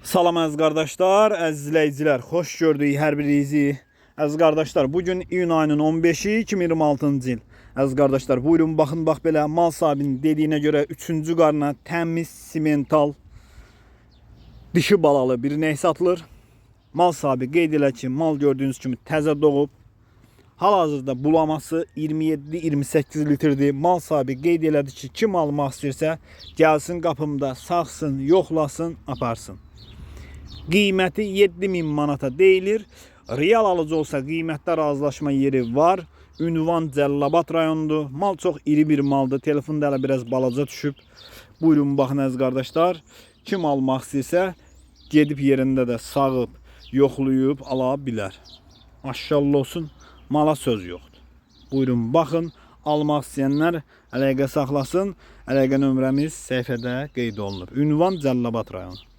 Salam əziz qardaşlar, əziz izləyicilər, xoş gördük hər birinizi. Əziz qardaşlar, bu gün iyun ayının 15-i 2026-cı il. Əziz qardaşlar, buyurun baxın, bax belə mal sahibinin dediyinə görə 3-cü qarna təmiz simental dişi balalı bir inək satılır. Mal sahibi qeyd elə ki, mal gördüyünüz kimi təzə doğub. Hal-hazırda bulaması 27-28 litrdir. Mal sahibi qeyd elədi ki, kim almaq istəyirsə gəlsin qapımda sağsın, yoxlasın, aparsın. Qiyməti 7000 manata deyilir. Real alıcı olsa qiymətdə razılaşma yeri var. Ünvan Cəllabad rayonudur. Mal çox iri bir maldır. Telefon da hələ biraz balaca düşüb. Buyurun baxın əziz qardaşlar. Kim almaq istəyirsə gedib yerində də sağıb, yoxlayıb ala bilər. Maşallah olsun, mala söz yoxdur. Buyurun baxın, almaq istəyənlər əlaqə saxlasın. Əlaqə nömrəmiz səhifədə qeyd olunub. Ünvan Cəllabad rayonu.